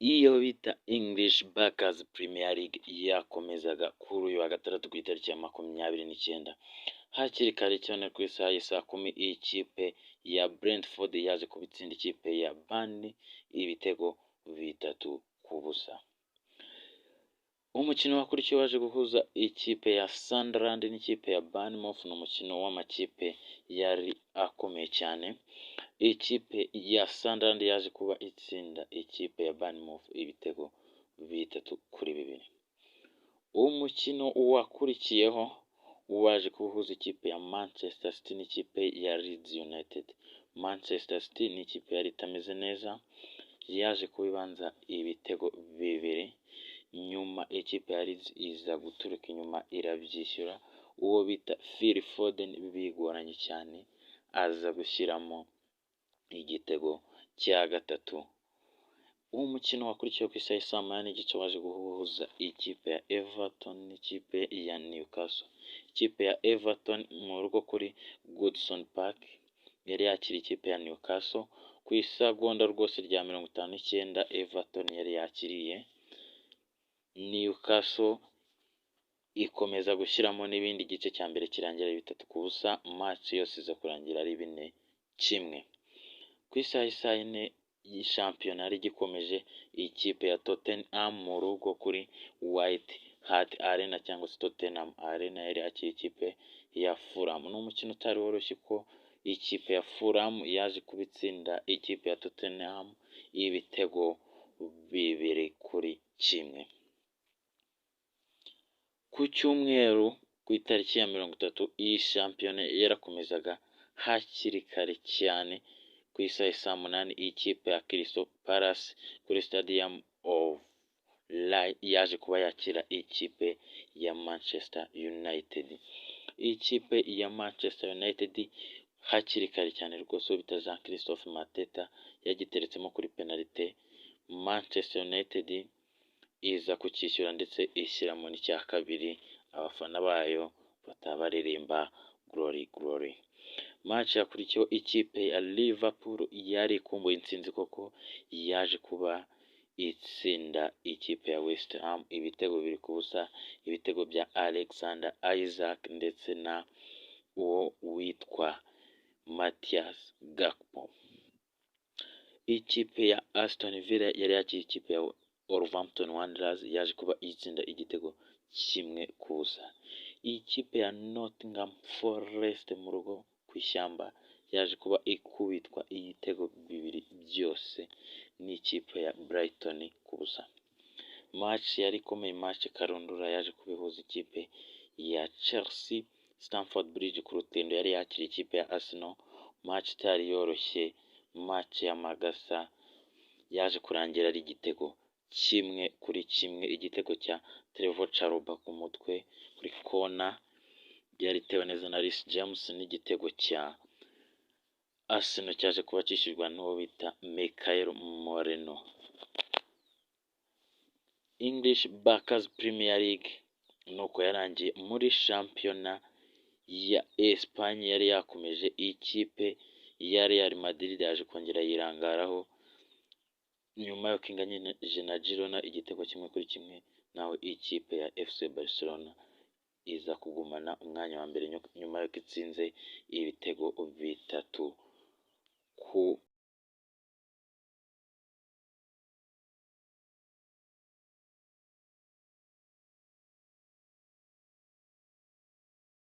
Iyo bita English Bankers Premier League yakomezaga kuri uyu wa gatandatu ku itariki ya 29, hakiri kare cyane ku isaha y'i 10:00, ikipe ya Brentford yaje kubitsinda ikipe ya Burnley ibitego 3-0. Umukino wakurikiye waje guhuza ikipe ya Sunderland n'ikipe ya Bournemouth, ni umukino w'amakipe yari akomeye cyane. Ikipe ya Sunderland yaje kuba itsinda ikipe ya Bournemouth ibitego 3-2. Umukino wakurikiyeho waje kuba ikipe ya Manchester City n'ikipe ya Leeds United. Manchester City ni ikipe yari itameze neza, yaje kuba ibanza ibitego 2, nyuma ikipe ya Leeds iza guturuka inyuma irabyishyura, uwo bita Phil Foden bigoranye cyane aza gushyiramo igitego cya gatatu. Uwo mukino wakurikiyeho ku isaha y'i 1:30 waje guhuza ikipe ya Everton n'ikipe ya Newcastle. Ikipe ya Everton mu rugo kuri Goodison Park yari yakiriye ikipe ya Newcastle. Ku isegonda rwose rya 59 Everton yari yakiriye Newcastle, ikomeza gushyiramo n'ibindi, igice cya mbere kirangira ari 3-0, match yose iza kurangira ari 4-1. Ku isaha y'i 4:00 shampiyona yari igikomeje, ikipe ya Tottenham mu rugo kuri White Hart Arena cyangwa se Tottenham Arena yari yakiriye ikipe ya Fulham. Ni umukino utari woroshye kuko ikipe ya Fulham yaje kuba itsinda ikipe ya Tottenham ibitego 2-1. Ku cyumweru ku itariki ya 30 iyi shampiyona yarakomezaga hakiri kare cyane ku isaha y'i 8:00, ikipe ya Crystal Palace kuri Stadium of Light yaje kuba yakira ikipe ya Manchester United. Ikipe ya Manchester United hakiri kare cyane rwose, uwo bita Jean Christophe Mateta yagiteretsemo kuri penalite, Manchester United iza kucyishyura ndetse ishyiramo n'icya kabiri, abafana bayo bataha baririmba "Glory Glory". Match yakurikiyeho, ikipe ya Liverpool yari ikumbuye intsinzi koko, yaje kuba itsinda ikipe ya West Ham ibitego 2-0, ibitego bya Alexander Isak ndetse na uwo witwa Mathias Gakpo. Ikipe ya Aston Villa yari yakiriye ikipe ya Wolverhampton Wanderers, yaje kuba itsinda igitego 1-0. Ikipe ya Nottingham Forest mu rugo ku ishyamba yaje kuba ikubitwa ibitego 2 byose n'ikipe ya Brighton ku busa. Match yari ikomeye, match karundura, yaje kuba ihuza ikipe ya Chelsea Stamford Bridge ku rutindo yari yakiriye ikipe ya Arsenal, match itari yoroshye, match y'amagasa yaje kurangira ari igitego 1-1, igitego cya Trevoh Chalobah ku mutwe kuri kona yari itewe neza na Reece James, n'igitego cya Arsenal cyaje kuba cyishyurwa n'uwo bita Mikel Merino. English Bankers Premier League nuko yarangiye. Muri shampiyona ya Espagne yari yakomeje, ikipe ya Real Madrid yaje kongera yirangaraho nyuma y'uko inganyije na Girona igitego 1-1, naho ikipe ya FC Barcelona iza kugumana umwanya wa mbere nyuma y'uko itsinze ibitego 3 ku